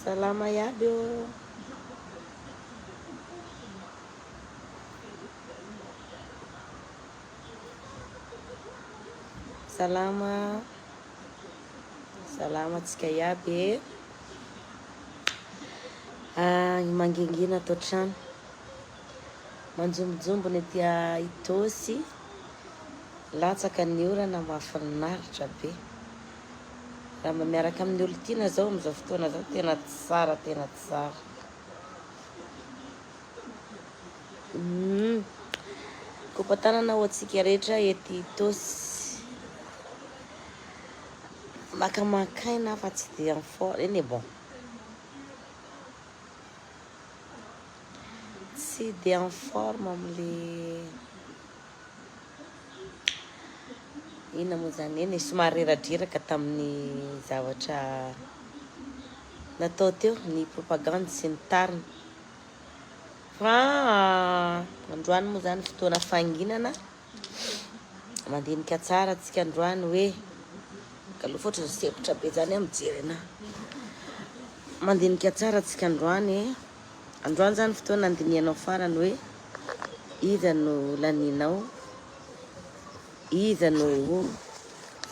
Salama iaby ô. Salama. Salama antsika iaby e. Ah, mangingina ato an-trano. Manjombonjombona ety Itaosy. Latsaka ny orana mahafinaritra be. Raha mba miaraka amin'ny olon-tiana zao amin'izao fotoana zao tena tsara tena tsara. Hum. Kopa-tanana ho antsika rehetra ety Itaosy. Makamakaina fa tsy dia en forme. Eny e bon. Tsy dia en forme amin'le Inona moa izany? Eny e, somary reradreraka tamin'ny zavatra natao teo, ny propagandy sy ny tariny. Fa androany moa izany fotoana fahanginana, mandinika tsara antsika androany hoe, kaloha fa ohatran'ny sempotra be izany aho mijery anà. Mandinika tsara antsika androany e. Androany izany fotoana handinihanao farany hoe iza no lanianao, iza no ho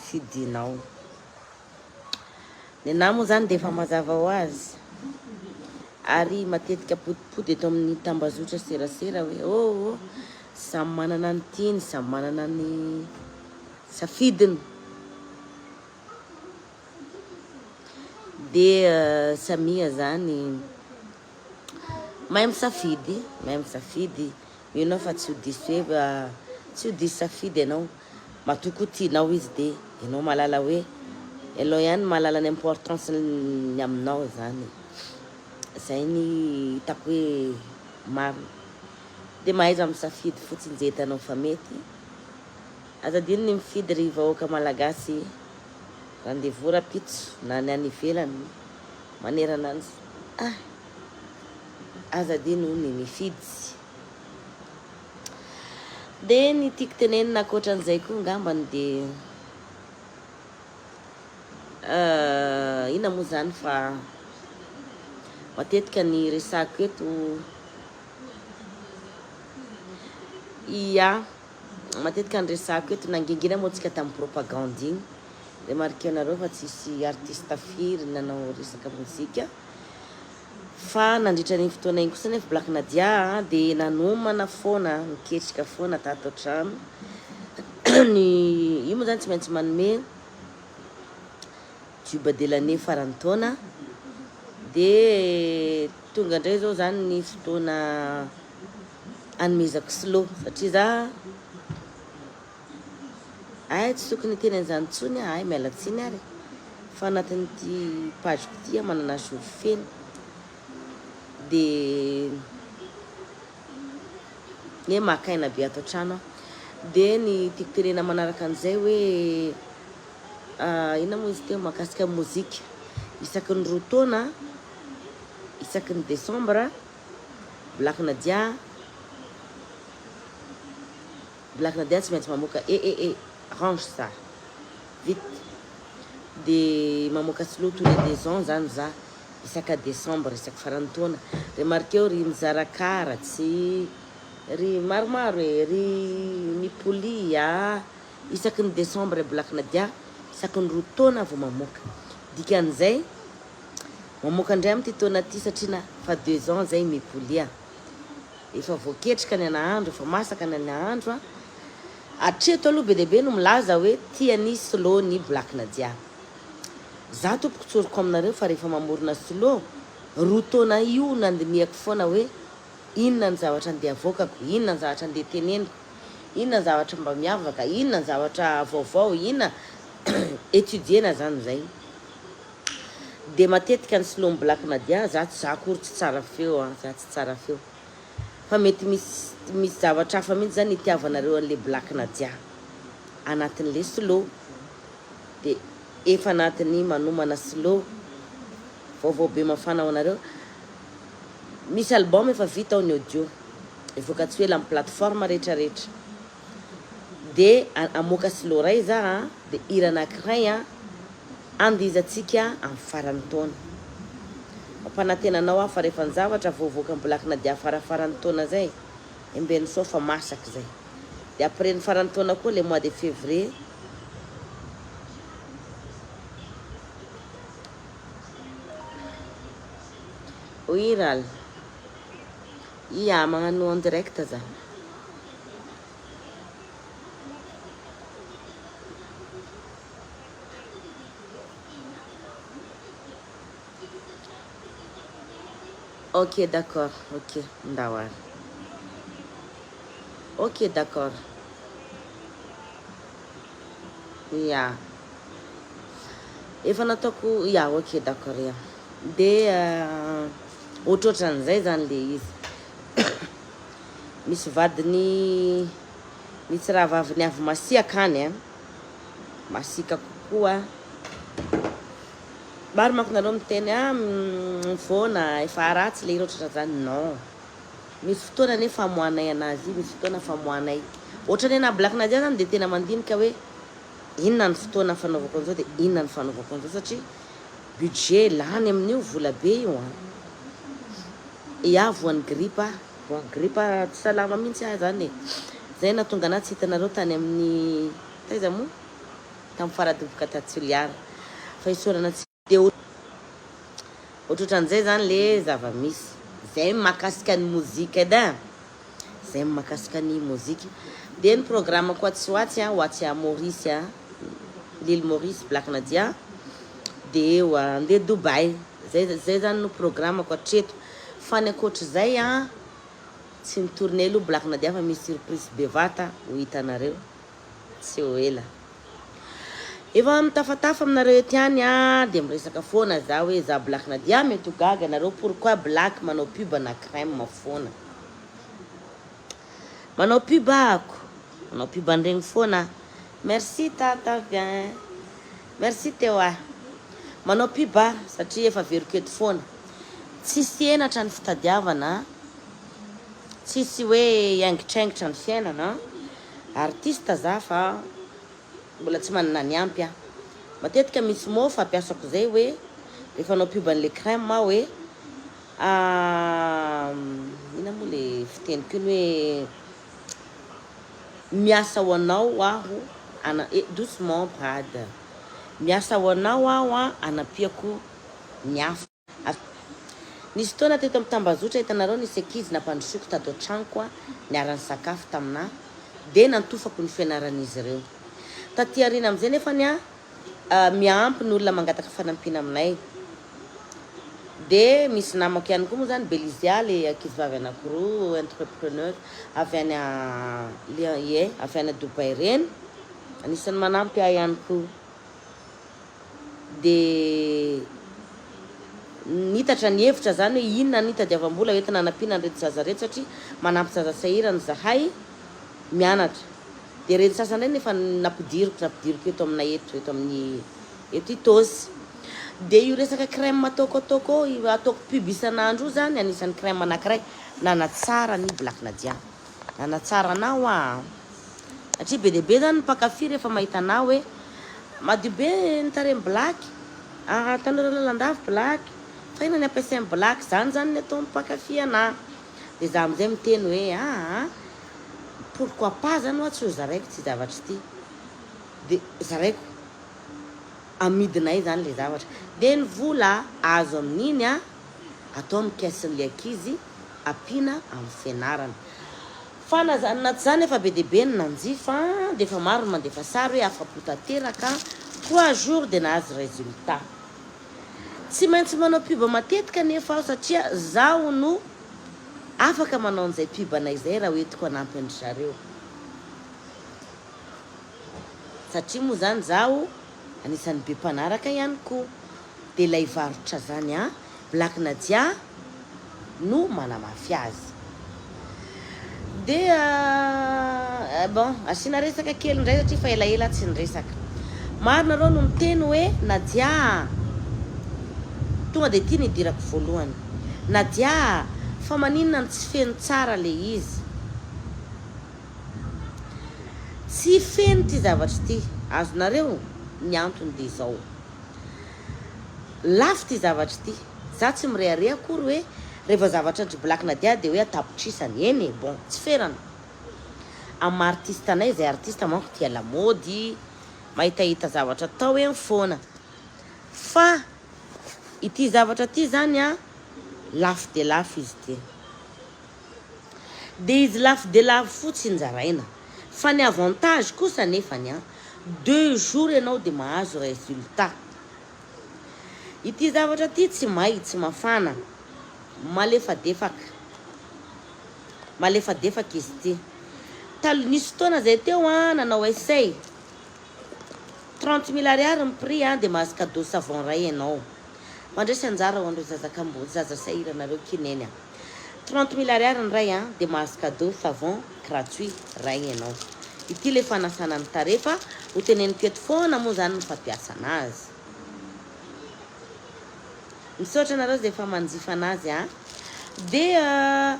fidinao. Ny anah moa izany dia efa mazava ho azy ary matetika apodipody eto amin'ny tambazotra serasera hoe oh, oh samy manana ny tiany, samy manana ny safidiny. Dia samia zany mahay misafidy, mahay misafidy, mino aho fa tsy ho diso hevitra, tsy ho diso safidy ianao, matoa koa tianao izy dia ianao mahalala hoe ianao ihany mahalala ny importance-ny aminao zany, zay ny hitako hoe marina, dia mahaiza misafidy fotsiny izay hitanao fa mety, aza adino ny mifidy ry vahoaka malagasy. Rendez-vous rapitso na ny any ivelany manerana ny ah! Aza adino ny mifidy. Dia ny tiako tenenina ankoatran'izay koa angambany dia inona moa izany fa matetika ny resako eto ia. Matetika ny resako eto, nangingina moa tsika tamin'ny propagande iny, remarquer-nareo fa tsisy artiste firy nanao resaka mozika, fa nandritra an'iny fotoana iny kosa nefa Black Nadia dia nanomana foana, niketrika foana tato an-trano, ny io moa zany tsy maintsy manome tube de l'année faran'ny taona, dia tonga indray zao zany ny fotoana anomezako slow satria za ay tsy tokony hiteny an'izany intsony aho, ay miala tsiny ary fa anatin'ity page-ko ity aho manana jour feno de ny hoe maka aina be ato an-trano aho de ny tiako tenena manaraka an'izay hoe inona moa izy teo mahakasika mozika isaky ny roa taona isaky ny décembre Black Nadia Black Nadia tsy maintsy mamoaka eh eh eh range ça vite de mamoaka slow tous les deux ans zany za isaka décembre isaky faran'ny taona remarqueo ry mizara karatsy ry maromaro e ry mipolia isaky ny décembre Black Nadia isaky ny roa taona vao mamoaka dikan'izay Mamoaka indray amin'ity taona ity satria na fa deux ans zay mipolia. Efa voaketrika ny anahandro, efa masaka ny anahandro a. Hatreto aloha be dia be no milaza hoe tian'i Solo ny Black Nadia. Za tompoko tsoriko aminareo fa rehefa mamorona Solo, roa taona io nandinihako foana hoe inona ny zavatra andeha avoakako, inona ny zavatra andeha teneniko, inona ny zavatra mba miavaka, inona ny zavatra vaovao, inona étudier-na zany zay. Dia matetika ny slow black nadia za tsy za akory tsy tsara feo an, za tsy tsara feo fa mety misy misy zavatra hafa mihitsy zany itiavanareo an'le black nadia anatin'le slow dia efa anatin'ny manomana slow vaovao be mafana ho anareo misy album efa vita ao ny audio hivoaka tsy ho ela amin'ny plateforme rehetra rehetra dia hamoaka slow ray za an dia hira anakiray an Andihizantsika amin'ny faran'ny taona. Mampanantena anao aho fa rehefa ny zavatra voavoakan'i Black Nadia farafaran'ny taona zay, embeno soa fa masaka zay. De après ny faran'ny taona koa le mois de février. Oui Ral. Ia, magnano en direct za. Ok d'accord ok ndao ary. Ok d'accord. Ya. Efa nataoko ya ok d'accord ya. De ohatrohatran'izay zany le izy. Misy vadiny misy rahavaviny avy masiaka any an. Masiaka kokoa. Maro manko nareo miteny ah mivoana efa ratsy le hira ohatrohatran'izany non. Misy fotoana anie famoahanay anazy io, misy fotoana famoahanay. Ohatran'ny anà Black Nadia zany dia tena mandinika hoe inona ny fotoana fanaovako an'izao dia inona ny fanaovako an'izao satria budget lany amin'io vola be io an. Ia voan'ny grippe aho, voan'ny grippe tsy salama mihitsy aho zany e. Zay nahatonga anà tsy hitanareo tany amin'ny taiza moa? Tamin'ny Faradoboka taty Toliara. Fa isaorana tsy. Dia ohatrohatran'izay zany le zava-misy. Zay mahakasika ny mozika edy an! Zay mahakasika ny mozika. Dia ny programme-ko atsy ho atsy an, ho atsy à Maurice an, l'île Maurice, Black Nadia, dia eo handeha Dubaï. Zay zay zany no programme-ko hatreto. Fa ny ankoatr'izay an, tsy mi-tourner aloha Black Nadia fa misy surprise bevata ho hitanareo tsy ho ela. Efa mitafatafa aminareo eto ihany ah dia miresaka foana za hoe za Black Nadia mety ho gaga nareo pourquoi Black manao pub na crème foana. Manao pub ahako, manao pub an'iregny foana ah. Merci tata bien. Merci Teo ah. Manao pub ah satria efa averiko eto foana. Tsisy henatra ny fitadiavana, tsisy hoe hiaingitraingitra ny fiainana. Artiste za fa Mbola tsy manana ny ampy aho. Matetika misy mot fampiasako zay hoe rehefa hanao pub an'le crème aho hoe inona moa le fiteniko iny hoe miasa ho anao aho ana eh doucement Brad miasa ho anao aho an anampiako ny hafa. Nisy fotoana teto amin'ny tambazotra hitanareo nisy ankizy nampandrosoiko tato an-tranoko niara-nisakafo taminà dia nantofako ny fianaran'izy ireo. Taty aoriana amin'izay nefany miampy ny olona mangataka fanampiana aminay. Dia misy namako ihany koa moa izany Belizia le ankizivavy anankiroa entrepreneur avy any ie avy any Dubaï ireny anisan'ny manampy ahy ihany koa. Dia nitatra ny hevitra zany hoe inona no hitadiavam-bola hoentina hanampiana an'ireto zaza ireto satria manampy zaza sahirana izahay mianatra. Dia ireny sasany ireny efa nampidiriko, nampidiriko eto aminay eto, eto amin'ny eto Itaosy. Dia io resaka crème ataoko ataoko io ataoko pub isan'andro io zany anisan'ny crème anankiray nanatsara ny Black Nadia. Nanatsara anah hoa an. Satria be dia be zany ny mpankafy rehefa mahita anah hoe madio be ny tarehin'i Black, ah tanora lalandava Black, fa inona ny ampiasain'i Black, zany zany ny ataon'ny mpankafy anah. Dia za amizay miteny hoe aa pourquoi pas zany hoa tsy ho zaraiko ity zavatra ity. Dia zaraiko, amidinay zany le zavatra. Dia ny vola azo amin'iny an, atao amin'ny caisse-n'le ankizy, ampiana amin'ny fianarana. Fa na zany na tsy zany efa be dia be ny nanjifa dia efa maro ny mandefa sary hoe afa-po tanteraka, trois jours dia nahazo résultat. Tsy maintsy manao pub matetika anefa aho satria zaho no afaka manao an'izay pub anay izay raha hoentiko hanampy an-dry zareo. Satria moa zany zaho anisan'ny be mpanaraka ihany koa. Dia ilay varotra zany an! Black Nadia no manamafy azy. Dia bon, asiana resaka kely indray satria efa elaela aho tsy niresaka. Maro nareo no miteny hoe Nadia a! Tonga dia ity no idirako voalohany. Nadia a! Fa maninona no tsy feno tsara le izy? Tsy feno ity zavatra ity. Azonareo? Ny antony dia izao. Lafo ity zavatra ity. Za tsy mirehareha akory hoe rehefa zavatra ndry Black Nadia dia hoe an-tapitrisany. Eny e, bon, tsy ferana. Amin'ny maha artiste anay, izay artiste manko tia lamaody, mahitahita zavatra atao eny foana. Fa ity zavatra ity zany an, lafo dia lafo izy ity. Dia izy lafo dia lafo fo tsinjaraina. Fa ny avantage kosa nefany an, deux jours ianao dia mahazo résultat. Ity zavatra ity tsy may, tsy mafana, malefadefaka. Malefadefaka izy ity. Talo nisy fotoana zay teo an, nanao essai. 30 mille ariary ny prix an, dia mahazo cadeau savon iray ianao. Mandraisa anjara ho an'ireo zaza kambo, zaza sahirana ireo kineny an. 30 mille ariary ny iray an, dia mahazo cadeau savon gratuit iray ianao. Ity ilay fanasana ny tarehy fa ho teneniko eto foana moa izany ny fampiasana azy. Misaotra anareo izay efa manjifa anazy an. Dia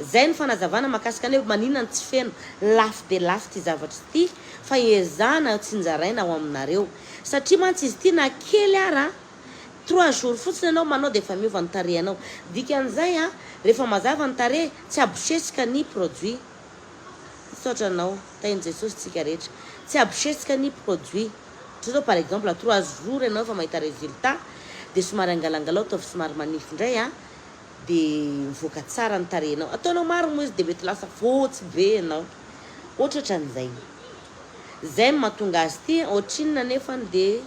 izay ny fanazavana mahakasika ny hoe maninona no tsy feno. Lafo dia lafo ity zavatra ity fa ezahana tsinjaraina ao aminareo. Satria mantsy izy ity na kely ara, trois jours fotsiny ianao manao dia efa miova ny tarehinao. Dikan'izay an, rehefa mazava ny tarehy, tsy abosesika ny produit. Misaotra anao. Tahin'i Jesosy tsika rehetra. Tsy abosesika ny produit. Ohatra zao par exemple trois jours ianao efa mahita résultat dia somary angalangalao ataovy somary manify indray an, dia mivoaka tsara ny tarehinao. Ataonao marina moa izy dia mety lasa fotsy be ianao. Ohatrohatran'izay. Zay no mahatonga azy ity, ohatrinona nefany dia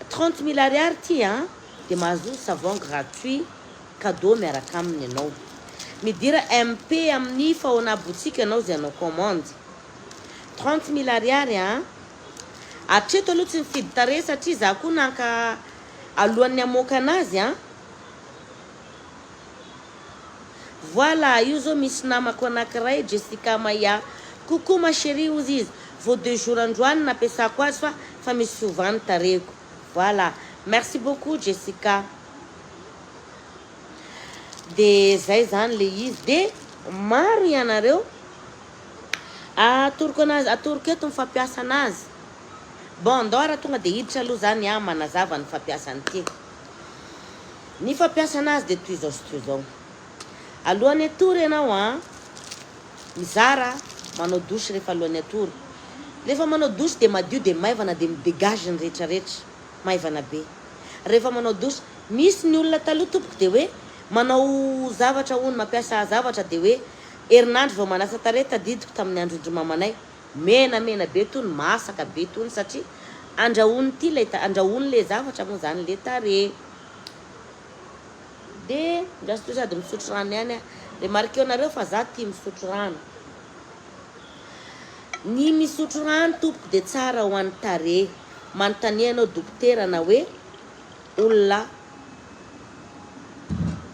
30 000 ariary ity an, dia mahazo savon gratuit cadeau miaraka aminy ianao. Midira MP amin'ny Faona boutique ianao izay hanao commande. 30 000 ariary an. Hatreto aloha tsy nifidy tarehy satria za koa nanka alohan'ny hamoaka anazy an. Voilà, io zao misy namako anankiray Jessica Maya. Coucou ma chérie hozy izy, vao deux jours androany nampiasako azy fa fa misy fiovany tarehiko. Voilà, merci beaucoup Jessica. De zay zany le izy de maro ianareo atoroko anazy, atoroko eto ny fampiasa anazy. Bon, ndao ara tonga de hiditra aloha zany aho manazava ny fampiasa an'ity. Ny fampiasana azy dia toy izao sy toy izao. Alohan'ny hatory ianao an, mizara manao douche rehefa alohan'ny hatory. Rehefa manao douche dia madio dia maivana dia mi-degage ny rehetra rehetra, maivana be. Rehefa manao douche, misy ny olona taloha tompoko dia hoe manao zavatra hono, mampiasa zavatra dia hoe herinandro vao manasa tarehy, tadidiko tamin'ny andron-dry mamanay, Menamena be tony, masaka be tony satria andrahoiny ity ilay andrahoiny ilay zavatra moa zany le tarehy. De ndraso toy sady misotro rano ihany aho. Remarqueo nareo fa za tia misotro rano. Ny misotro rano tompoko de tsara ho an'ny tarehy. Manontania ianao dokotera na hoe olona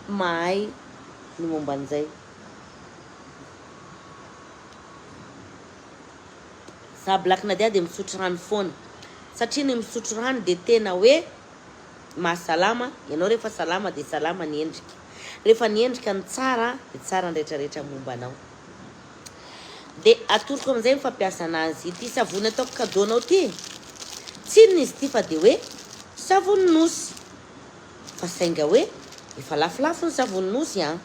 mahay ny momba an'izay. Za Black Nadia dia misotro rano foana satria ny misotro rano dia tena hoe mahasalama, ianao rehefa salama dia salama ny endrika, rehefa ny endrika no tsara dia tsara ny retraretra momba anao. Dia atoroko amin'izay ny fampiasana azy ity savony ataoko cadeau anao ity, tsy inona izy ity fa dia hoe savony nosy fa sainga hoe efa lafolafo ny savony nosy an!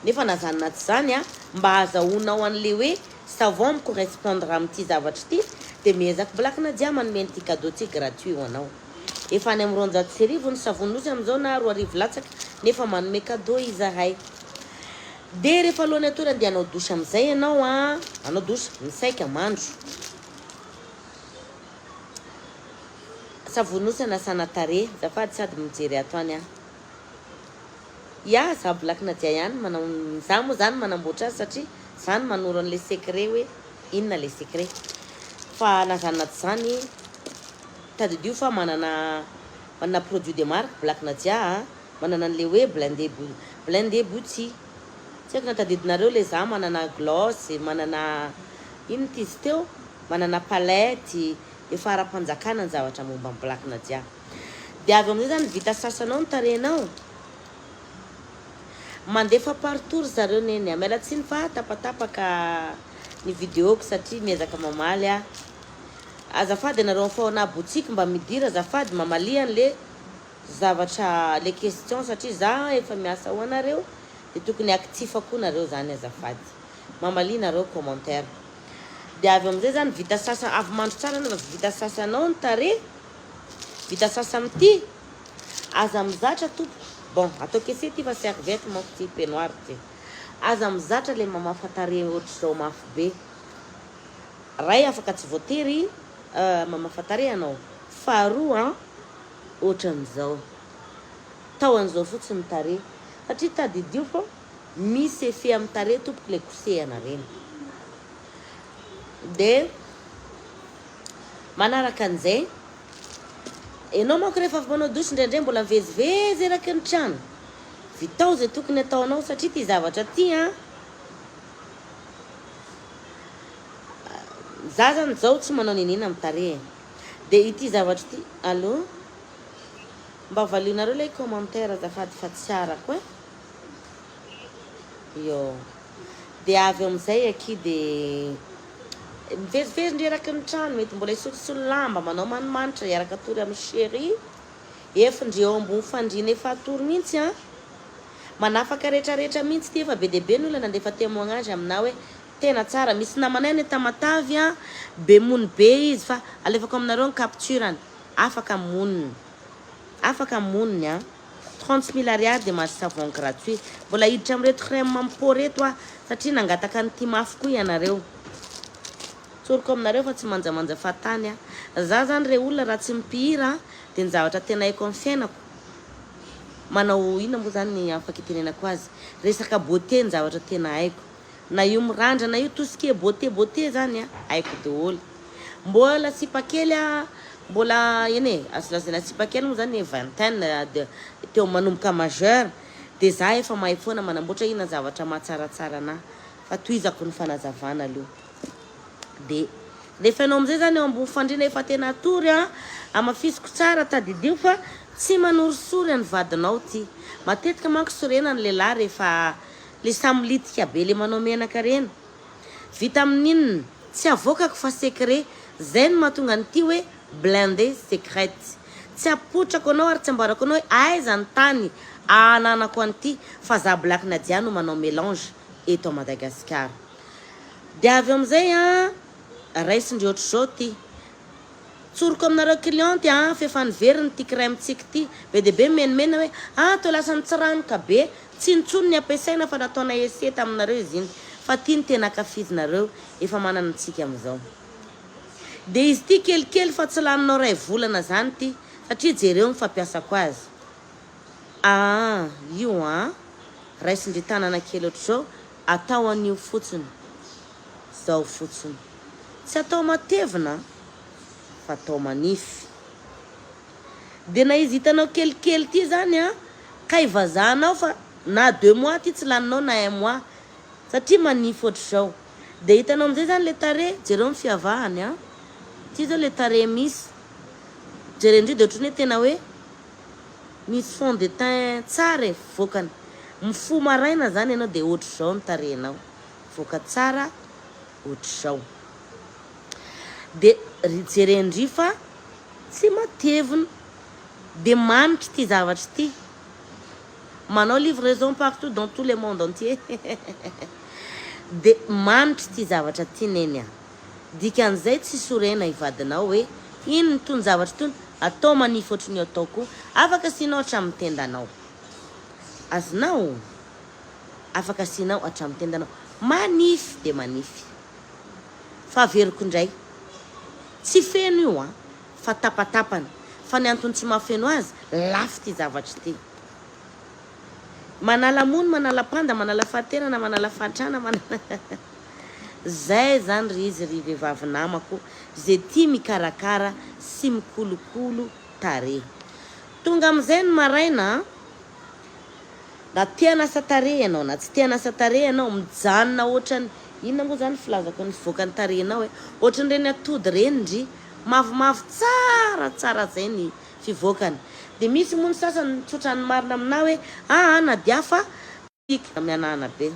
Nefa na zany na tsy zany a, mba ahazahoanao an'le hoe savon mi correspondre amin'ity zavatra ity dia miezaka Black Nadia manome an'ity cadeau ty gratuit ho anao. Efa any amin'ny 1200 ny savon nosy amin'izao na 2000 latsaka nefa manome cadeau izahay. Dia rehefa alohan'ny hatory andeha hanao douche amin'izay ianao a, hanao douche, misaika, mandro. Savon nosy anasana tarehy, azafady sady mijery ato any aho. Ya, za Black Nadia ihany manao, za moa zany manamboatra azy satria za no manoro an'le secret hoe inona le secret. Fa na zany na tsy zany, tadidio fa manana manana produit de marque Black Nadia a, manana an'le hoe blindé blindé beauty. Tsy haiko na tadidinareo le za manana gloss, manana inona ity izy teo, manana palette, efa ara-panjakana ny zavatra momba ny Black Nadia. Dia avy amin'izay zany vita sasanao ny tarehinao. Mandefa partout ry zareo neny a. Miala tsiny fa tapatapaka ny vidéo-ko satria miezaka mamaly aho. Azafady anareo am faona boutique mba midira azafady mamalia anle. zavatra le question satria za efa miasa ho anareo de tokony actif koa nareo zany azafady mamalia nareo commentaire. De avy eo amizay zany vita sasa avy mandro tsara anao vita sasanao ny tarehy vita sasa amity aza mizatra tompoko bon ataoko ese ty fa serviette manko ty peignoir ty aza mizatra le mamafa tarehy ohatr'izao mafy be ray afaka tsy voatery mamafa tarehy anao faharoa ohatran'izao tao an'izao fotsiny tarehy satria tadidio fa misy effet amin'ny tarehy tompoko le kosehana reny de manaraka an'izay ianao manko rehefa avy manao douche indraindray mbola mivezivezy eraky ny trano vitao zay tokony ataonao satria ty zavatra ty a za zany zao tsy manao ninina amin'ny tarehy de ity zavatra ty allo mba valionareo lay commentaire azafady fa tsy arako e io de avy eo amizay aky de mivezivezy ndre eraky ny trano mety mbola hisolosolo lamba manao manimanitra hiaraka atory amin'ny chéri efa ndre eo ambony fandriana efa atory mihitsy a manafaka rehetrarehetra mihitsy ty efa be de be ny olona nandefa témoignage amina hoe tena tsara misy namanay any Tamatavy a be mony be izy fa alefako aminareo ny capturany afaka moniny afaka moniny a 30 mille ariary de mahazo savon gratuit mbola hiditra amin'ireto crème ampo reto a satria nangataka an'ity mafy koa ianareo tsoriko aminareo fa tsy manjamanja fahatany a za zany re olona raha tsy mipihira de ny zavatra tena haiko amin'ny fiainako manao inona moa zany ny afaka itenenako azy resaka beauté ny zavatra tena haiko na io mirandrana io tout ce qui est beauté beauté zany a haiko daholo mbola sipakely a mbola eny e azo lazaina sipakely moa zany vingtaine de teo manomboka majeur de za efa mahay foana manamboatra inona zavatra mahatsaratsara anahy fa tohizako ny fanazavana aloha de rehefa ianao amizay zany eo ambony fandriana efa tena atory a amafisiko tsara tadidio fa tsy manorisory any vadinao ty matetika manko sorena ny lehilahy rehefa le samy litika be le manao menaka reny vita amin'inona tsy avoakako fa secret zay no mahatonga an'ity hoe blindé secrète tsy apotrako anao ary tsy ambarako anao hoe aiza ny tany ananako an'ity fa za Black Nadia no manao mélange eto a Madagasikara de avy eo amizay a raisindry ohatr'izao ty tsoriko aminareo cliente a fefa niveriny ty crème tsika ty be de be menimena hoe ah to lasa nitsiranoka be tsy nitsony ny ampiasaina fa nataona essai taminareo izy iny fa ty ny tena akafizinareo efa manana antsika amizao de izy ty kelikely fa tsy laninao ray volana zany ty satria jereo ny fampiasako azy ah io a raisindry tanana kely ohatr'izao atao an'io fotsiny zao fotsiny tsy atao matevina fa atao manify de na izy hitanao kelikely ty zany a kay vazahanao fa na 2 mois ty tsy laninao na un mois satria manify ohatr'izao de hitanao amizay zany le tare jereo ny fiavahany a ty zao le tare misy jerendrio de ohatrany hoe tena hoe misy fond de teint tsara e voakany mifo maraina zany ianao de ohatr'izao ny tarehinao voaka tsara ohatr'izao de jerendry fa tsy matevina de manitry ty zavatry ty manao livraison partout dans tout le monde entier de manitry ty zavatra ty neny a dikan'izay tsy sorena ivadinao hoe ino ny tony zavatra tony atao manify ohatry ny atao koa afaka asianao hatramin'ny tendanao azonao afaka asianao hatramin'ny tendanao manify de manify fa averiko indray tsy feno io a fa tapatapany fa ny antony tsy mahafeno azy lafo ty zavatry ty manala mony manala panda manala fahaterana manala fahatrana manala zay zany ry izy ry vehivavy namako zay tia mikarakara sy mikolokolo tare tonga amizay ny maraina na tia anasa tare ianao na tsy tia anasa tare ianao mijanona ohatrany inona moa zany filazako ny fivoakan'ny tarehinao e ohatran'ireny atody reny ndry mavomavo tsara tsara zay ny fivoakany de misy moa ny sasany tsotra ny marina aminah hoe aa na dia fa mianana be.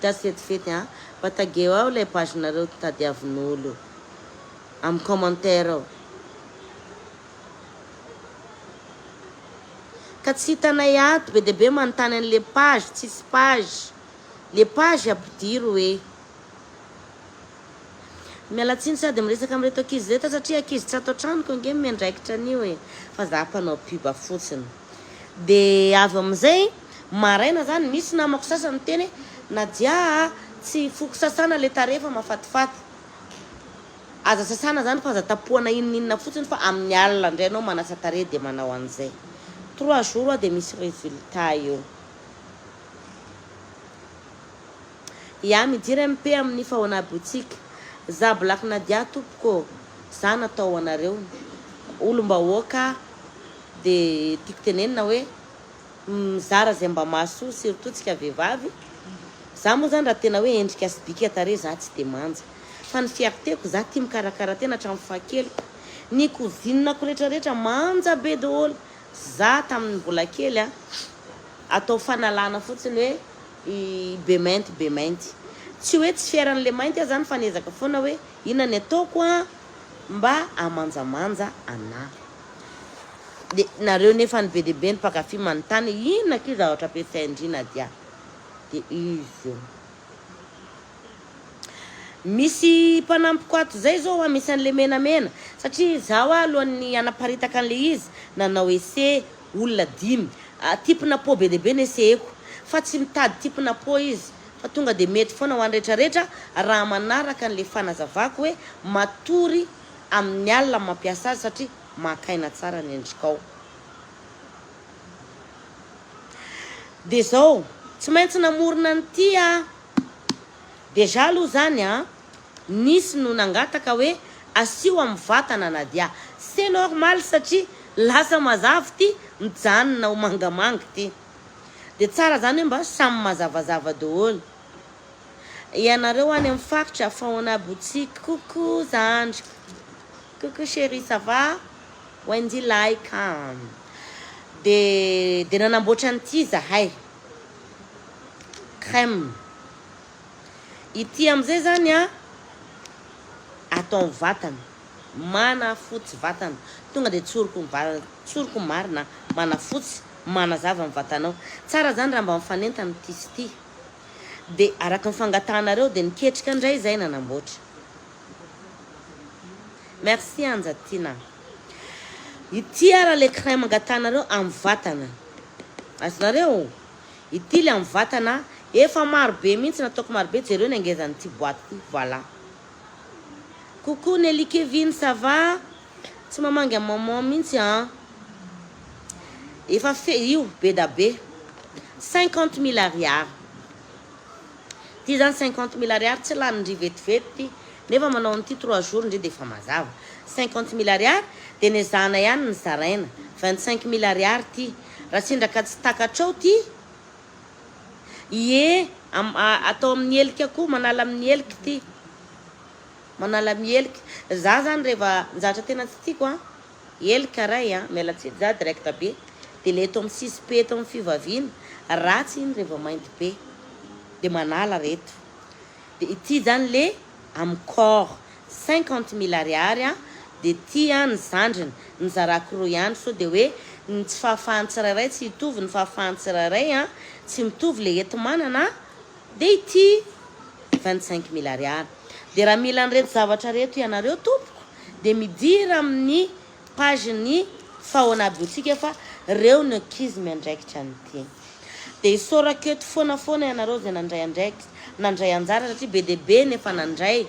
Tasy fetifety an! Mba tageo ao ilay page nareo tadiavin'olo am commentaire ao. Ka tsy hitanay ato, be dia be manontany an'le page, tsisy page. Le page ampidiro hoe. Miala tsiny sady miresaka amin'ireto ankizy ireto aho satria ankizy tsy ato an-tranoko ange no miandraikitra an'io e! Fa za mpanao pub fotsiny. Dia avy amin'izay, maraina zany, misy namako sasany miteny hoe Nadia a, tsy foko sasana le tarehy fa mahafatifaty. Aza sasana zany fa aza tapohana inon'inona fotsiny fa amin'ny alina indray anao manasa tarehy dia manao an'izay. Trois jours dia misy résultat eo. Ya midira MP amin'ny faona boutique. Za Black Nadia tompoko ô! Za natao ho anareo olom-bahoaka de tiako tenenina hoe mizara zay mba mahasoa surtout tsika vehivavy. Za moa zany raha tena hoe endrika sy bika tarehy za tsy de manja fa ny fierté-ko za tia mikarakara tena hatramin'ny fahakeliko. Ny cousine-ko retraretra manja be daholo. Za tamin'ny mbola kely a atao fanalana fotsiny hoe i be mainty be mainty. Tsy hoe tsy fier an'le mainty aho zany fa niezaka foana hoe inona ny ataoko an mba hamanjamanja anah. De nareo nefany be dia be ny mpankafy manontany inona akia zavatra ampiasain-dry Nadia. De izy io. Misy mpanampiko ato zay zao a, misy an'le menamena satria izaho alohan'ny hanaparitaka an'le izy nanao essai olona dimy, type-na peau be dia be no essai-ko fa tsy mitady type-na peau izy fa tonga dia mety foana ho an'ny retraretra raha manaraka an'le fanazavako hoe matory amin'ny alina mampiasa azy satria maka aina tsara ny endrikao. Dia zao, tsy maintsy namorona an'ity aho. Déjà aloha zany an, nisy no nangataka hoe asio amin'ny vatana Nadia. C'est normal satria lasa mazava ity, mijanona ho mangamanga ity. Dia tsara zany hoe mba samy mazavazava daholo. Ianareo any amin'ny faritra Faona boutique, coucou zandriko, coucou chérie ça va? Wendy like an. Dia dia nanamboatra an'ity izahay. Crème. Ity amin'izay zany an, atao amin'ny vatana. Manafotsy vatana. Tonga dia tsoriko ny va- tsoriko ny marina, manafotsy, manazava ny vatanao. Tsara zany raha mba mifanentana ity sy ity. Dia araka ny fangatahanareo dia niketrika indray izahay nanamboatra. Merci Anja Tiana. Ity ara le crème angatahanareo amin'ny vatana. Azonareo? Ity le amin'ny vatana efa maro be mihitsy nataoko maro be jereo ny angezan'ity boîte ity. Voilà. Coucou Nelly Kevin, ça va? Tsy mamangy an'i maman mihitsy an. Efa fe io be da be. 50 000 ariary. Ty zany 50 000 ariary tsy lanin-dry vetivety ty. Nefa manao an'ity 3 jours ndry dia efa mazava. 50 000 ariary dia nezahana ihany ny zaraina. 25 000 ariary ty. Raha sendra ka tsy takatrao ty, ie atao amin'ny helika koa, manala amin'ny helika ty. Manala amin'ny helika. Za zany rehefa ny zavatra tena tsy tiako an, helika ray an, miala tsiny za direct be, dia le eto amin'ny sisy-pe eto amin'ny fivaviana, ratsy iny rehefa mainty be. Dia manala reto. Dia ity zany le amin'ny corps 50 000 ariary an, dia ity an ny zandriny, ny zarako roa ihany sao dia hoe ny tsy fahafahan'ny tsirairay tsy hitovy ny fahafahan'ny tsirairay an, tsy mitovy le enti-manana dia ity 25 000 ariary. Dia raha mila an'ireto zavatra reto ianareo tompoko dia midira amin'ny page-ny Faona Boutique fa reo ny ankizy miandraikitra an'ity. Dia isaorako eto foana foana ianareo izay nandray andraikitra, nandray anjara satria be dia be ny efa nandray,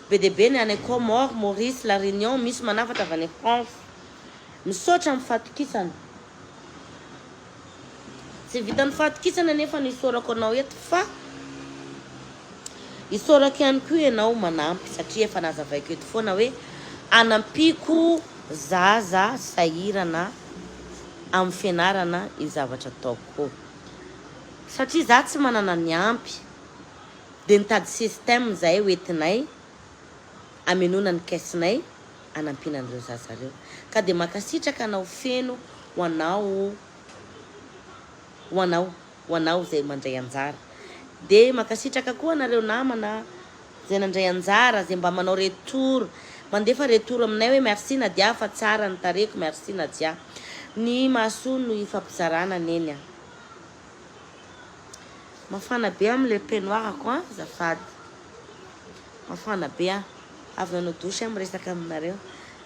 be dia be ny any Comores, Maurice, La Réunion, misy manafatra avy any France. Misaotra amin'ny fahatokisana. Tsy vitan'ny fahatokisana anefa no isaorako anao eto fa isaorako ihany koa ianao manampy satria efa nazavaiko eto foana hoe anampiako zaza sahirana amin'ny fianarana io zavatra ataoko io. Satria za tsy manana ny ampy dia nitady système zahay hoentinay amenoana ny caisse-nay anampiana an'ireo zaza ireo. Ka dia mankasitraka anao feno ho anao ho anao ho anao izay mandray anjara. Dia mankasitraka koa anareo namana izay nandray anjara, izay mba manao retour, mandefa retour aminay hoe merci Nadia fa tsara ny tarehiko, merci Nadia. Ny mahasoa no ifampizarana neny a. Mafana be amin'ilay peignoir-ko an, azafady. Mafana be aho. Avy nanao douche aho miresaka aminareo.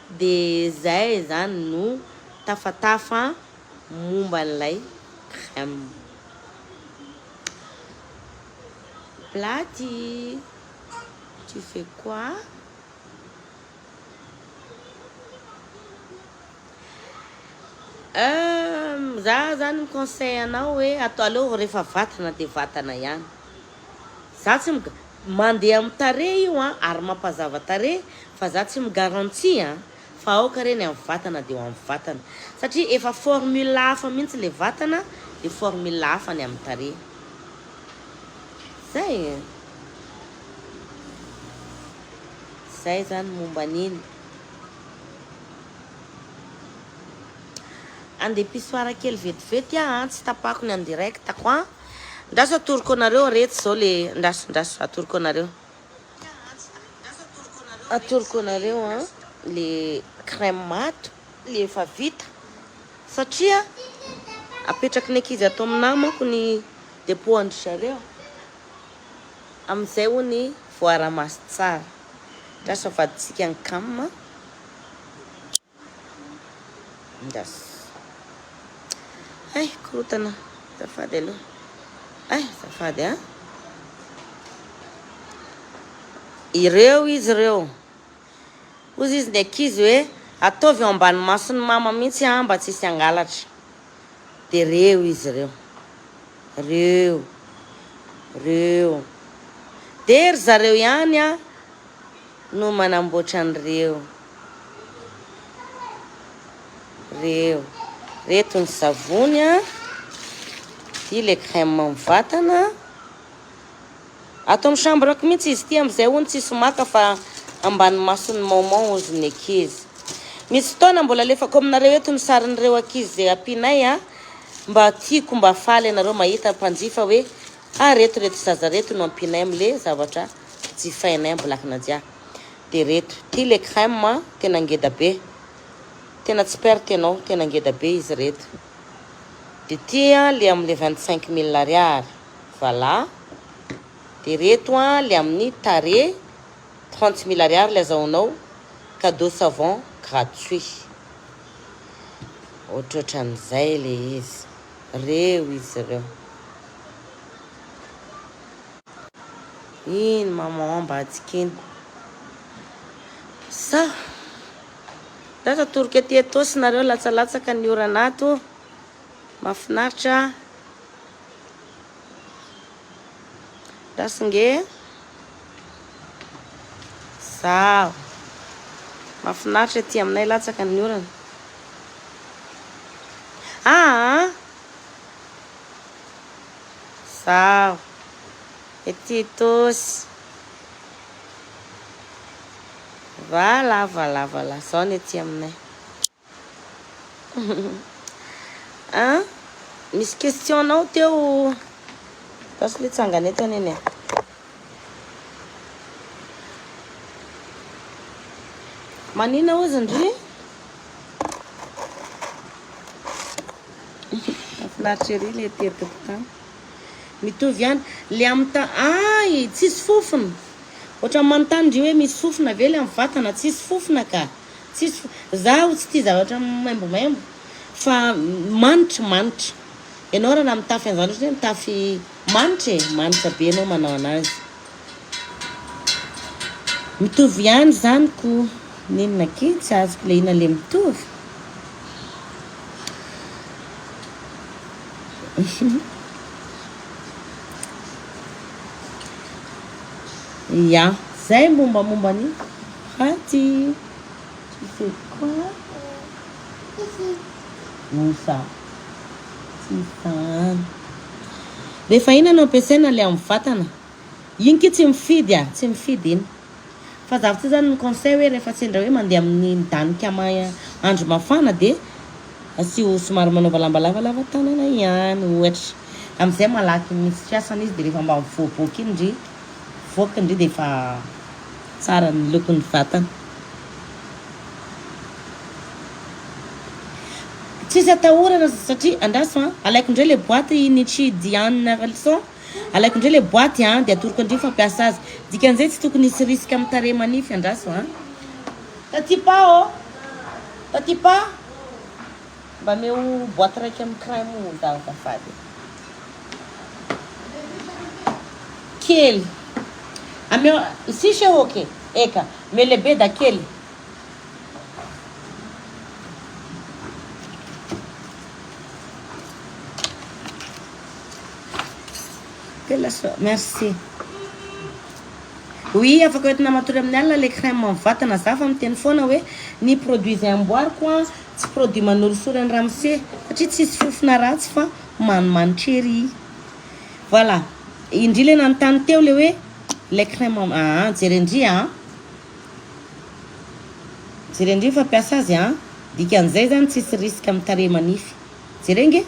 Dia izay izany no tafatafa momba an'ilay crème. Blaty, tu fais quoi? Euh, za zany mi conseil anao hoe atao aleo rehefa vatana de vatana ihany. Za tsy mi mandeha amin'ny tarehy io an ary mampazava tarehy fa za tsy mi garantie an fa aoka re ny amin'ny vatana de ho amin'ny vatana satria efa formule hafa mihitsy le vatana de formule hafa ny amin'ny tarehy. Zay e. Zay zany momba an'iny. Andeha pissoir kely vetivety aho an, tsy tapako ny en direct ko an. Ndraso atoroko anareo retsy zao le ndraso ndraso atoroko anareo. Atoroko anareo an le crème ato le efa vita satria apetraky ny ankizy ato aminah manko ny depot an-dry zareo. Amin'izay hono voara-maso tsara. Ndraso avadintsika ny cam. Ndraso. Hay, korotana. Azafady aloha. Hay, azafady a. Ireo izy ireo. Hozy izy ny ankizy hoe ataovy eo ambany mason'ny mama mihitsy an mba tsisy hangalatra. Dia reo izy ireo. Reo. Reo. Dia ry zareo ihany an no manamboatra an'ireo. Reo. Reto ny savony an. Ity le crème amin'ny vatana. Ato amin'ny chambre-ko mihitsy izy ity amin'izay hono tsisy maka fa ambany mason'ny maman hozy ny ankizy. Misy fotoana mbola alefako aminareo eto ny sarin'ireo ankizy izay ampianay a, mba tiako mba faly ianareo mahita mpanjifa hoe ah reto reto zaza reto no ampianay amin'le zavatra jifainay am Black Nadia. De reto, ty le crème a, tena ngeda be, tena tsy perte ianao, tena ngeda be izy reto. De ty a le amin'le 25 mille ariary. Voilà. De reto an le amin'ny tarehy 30 mille ariary le azahoanao cadeau savon gratuit. Ohatrohatran'izay le izy. Reo izy ireo. Iny maman ambadika iny. Sa. Lasa torika aty Etaosy nareo latsalatsaka ny orana ato. Mahafinaritra. Rasinge. Zaho. Mahafinaritra aty aminay latsaka ny orana. Ah. Zaho. Ety Itaosy. Voilà, voilà, voilà. Zao ny aty aminay. An? Misy question nao teo. Tasy le tsangana eto anie e. Manina ozy ndry? Mahafinaritra ery le aty an-tokotany. Mitovy ihany. Le amin'ny ta ay, tsisy fofona. Ohatran'ny manontany ndry hoe misy fofona ve le amin'ny vatana? Tsisy fofona ka. Tsisy zaho tsy tia zavatra maimbomaimbo fa manitra manitra. Ianao raha mitafy an'izany ohatra hoe mitafy manitra e, manitra be ianao manao anazy. Mitovy ihany izany ko. N'inona akia tsy azoko le inona le mitovy. Ya, zay mombamomba ny Raty. Tu fais quoi? Ici. Où ça? Tsy zany. Rehefa inona no ampiasaina le amin'ny vatana? Iny ki tsy mifidy a, tsy mifidy iny. Fa za fotsiny zany ny conseil hoe rehefa sendra hoe mandeha amin'ny midanika ama andro mafana de asio somary manaova lamba lavalava tanana ihany ohatra. Amin'izay malaky misy fiasana izy dia rehefa mba mivoaboaka iny ndry, mivoaka ndry dia efa tsara ny lokon'ny vatana. Tsisy atahorana satria andraso an, alaiko indray le boîte iny tsy Diane Ralison, alaiko indray le boîte an dia atoroko andry fampiasa azy. Dikan'izay tsy tokony hisy risque amin'ny tarehy manify andraso an. Taty pa ô! Taty pa! Mba ameo boîte raika amin'ny crème za azafady. Kely. Ameo sisy eo ok. Eka, ameo lehibe da kely. Merci. Oui, afaka hoentina matory amin'ny alina le crème amin'ny vatana. Za fa miteny foana hoe ny produit izay amboariko an, tsy produit manorisory an'i ramose satria tsisy fofona ratsy fa manimanitra ery. Voilà. Indry le nanontany teo le hoe le crème aa jerendry an. Jerendry fampiasa azy an. Dikan'izay zany tsisy risque amin'ny tarehy manify. Jereo nge.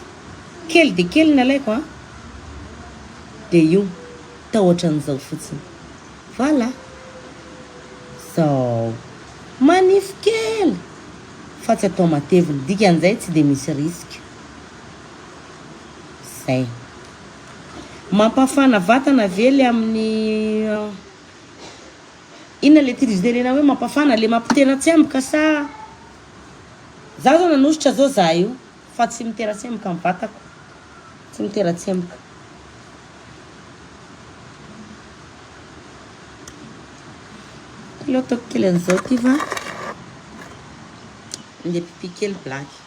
Kely dia kely ny alaiko an. Dia io. Atao ohatran'izao fotsiny. Voilà. Zao. Manify kely. Fa tsy atao matevina. Dikan'izay tsy dia misy risque. Zay. Mampafana vatana ve le amin'ny inona le tian'izy tenena hoe mampafana le mampitera-tsemboka sa za zao nanositra zao za io fa tsy mitera-tsemboka ny vatako tsy mitera-tsemboka. Aleo ataoko kely an'izao ty fa andeha pipi kely blaky.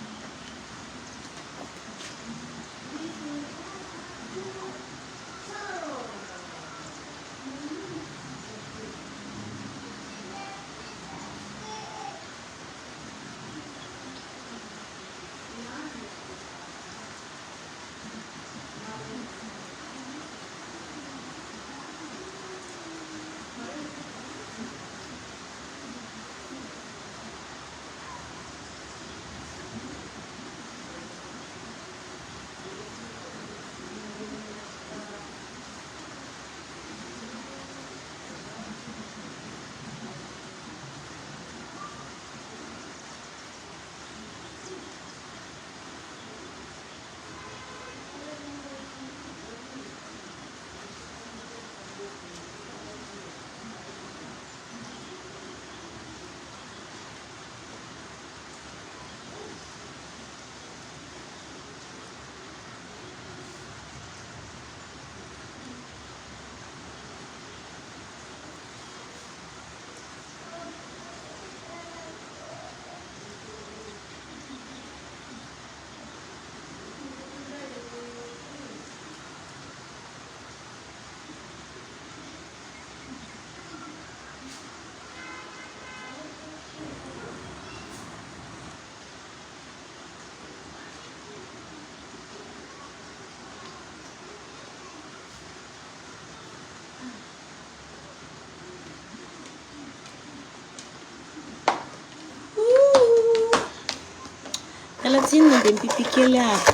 Miala tsiny nandeha mipipi kely aho.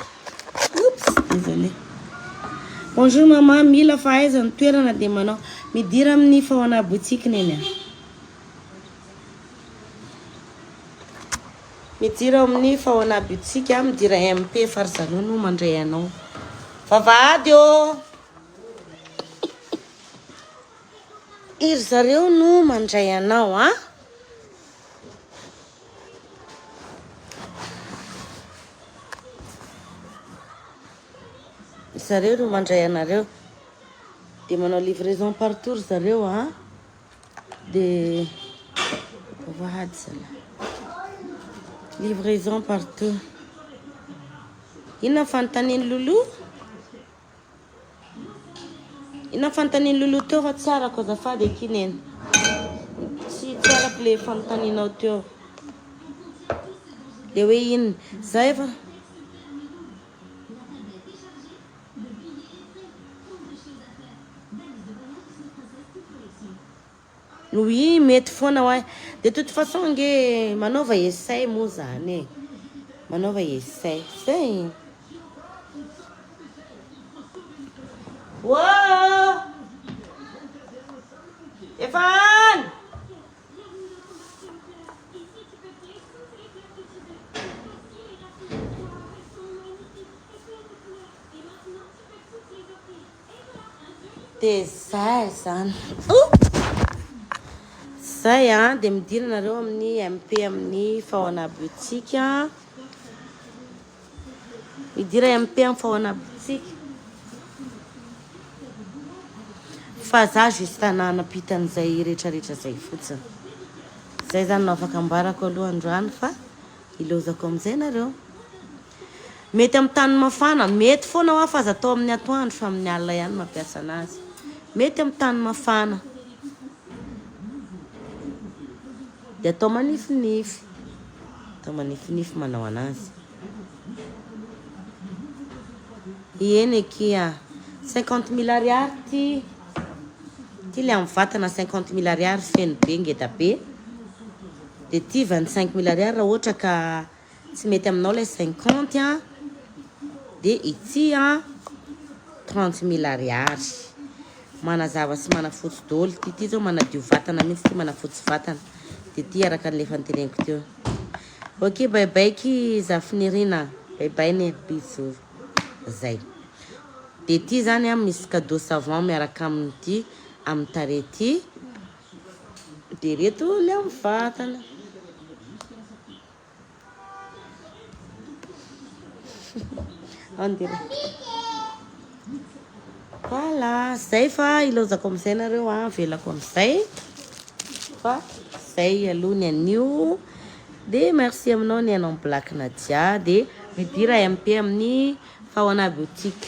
Oups, désolé. Bonjour maman, mila fahaizana toerana dia manao. Midira amin'ny fahoana boutique neny a. Midira ao amin'ny fahoana boutique, midira MP fa ry zareo no mandray anao. Vavahady ô! Iry zareo no mandray anao a. Zareo no mandray anareo. Dia manao livraison partout ry zareo a. Dia vavahady zalahy. Livraison partout. Inona ny fanontanian'i Lolo? Inona ny fanontanian'i Lolo teo fa tsy arako azafady akia neny. Tsy tsy arako le fanontanianao teo. Le hoe inona? Za efa Oui, mety foana hoay. De toute façon ange manaova essai moa zany e. Manaova essai. Zay. Ô! Efa any! Dia zay zany. Oh! Zay an, dia midira nareo amin'ny MP amin'ny Faona Boutique. Midira MP amin'ny Faona Boutique. Fa za juste nanampita an'izay rehetrarehetra zay fotsiny. Zay zany no afaka ambarako aloha androany fa ilozako amin'izay nareo. Mety amin'ny tany mafana, mety foana hoa fa aza atao amin'ny atoandro fa amin'ny alina ihany mampiasa anazy. Mety amin'ny tany mafana. Dia atao manifinify. Atao manifinify manao anazy. Eny akia. 50 000 ariary ty. Ty le amin'ny vatana 50 000 ariary, feno be, ngeda be. Dia ty 25 000 ariary raha ohatra ka tsy mety aminao ilay 50 a. Dia ity a 30 000 ariary. Manazava sy manafotsy daholo ty. Ty zao manadio vatana mihitsy ty, manafotsy vatana. Dia ty araka an'le efa noteneniko teo. Ok, bye bye ki Zafinirina. Bye bye ne, bisous. Zay. Dia ty zany a misy cadeau savon miaraka amin'ity amin'ny tarehy ty. Dia reto le amin'ny vatana. En direct. Voilà, zay fa ilozako amin'izay nareo a, avelako amin'izay. Fa zay aloha ny anio. Dia merci aminao ny anao Black Nadia. Dia midira MP amin'ny Faona Boutique.